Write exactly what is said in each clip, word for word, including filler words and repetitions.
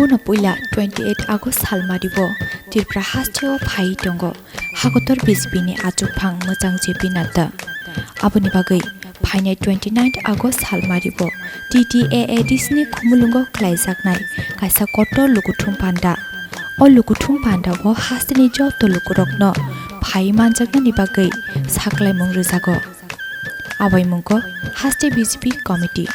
Bono puila twenty eight August salmari bo Tripura hasteo phai tongo hakotor B J P ni achukphang mwchang J P Nadda. Aboni bagwi phainai twenty nine August salmari bo T T A A D C ni khumulwngo khlaijaknai kaisa kotor lukuthum panda. O lukuthum panda o hasteni joto lukurokno phai manjaknani bagwi saklaimung rwjago. Awaimungko haste B J P committee.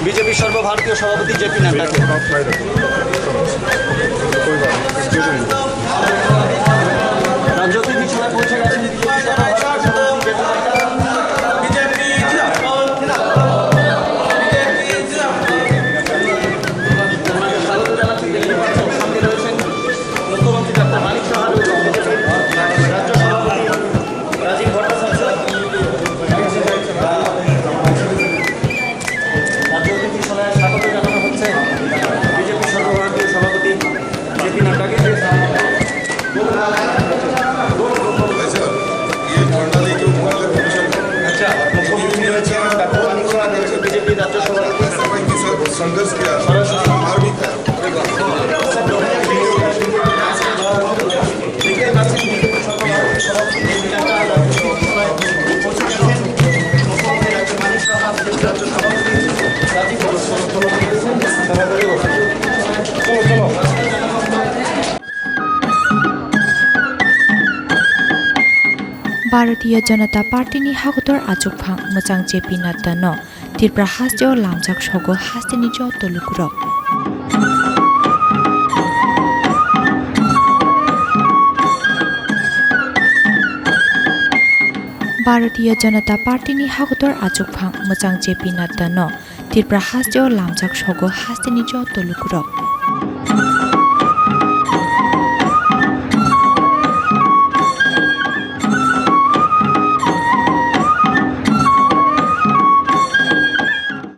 বিজেপির সর্বভারতীয় সভাপতি জেপি নাড্ডাকে। রাজ্য অতিথি সভায় পৌঁছে গেছেন বিজেপির সর্বভারতীয় সভাপতি জেপি নাড্ডা। স্বাগত জানাচ্ছি। দেখতে পাচ্ছেন, সামনে রয়েছেন মুখ্যমন্ত্রী ডক্টর মানিক সাহা, রাজ্য সভাপতি রাজীব ভট্টাচার্য। রাজ্য অতিথি সভায় স্বাগত জানানো হচ্ছে বিজেপি সর্বভারতীয় সভাপতি জেপি নাড্ডাকে। আচ্ছা, মুখ্যমন্ত্রী রয়েছেন, ডক্টর মানিক সাহা রয়েছেন, বিজেপি রাজ্য সভাপতি। संघर्ष किया। Bharatiya Janata Party ni hakotor achukphang mwchang J P Nadda no Tripura hasteo lamjak sogo hasteni joto lukurok. Bharatiya Janata Party ni hakotor achukphang mwchang J P Nadda no Tripura hasteo lamjak sogo hasteni joto lukurok.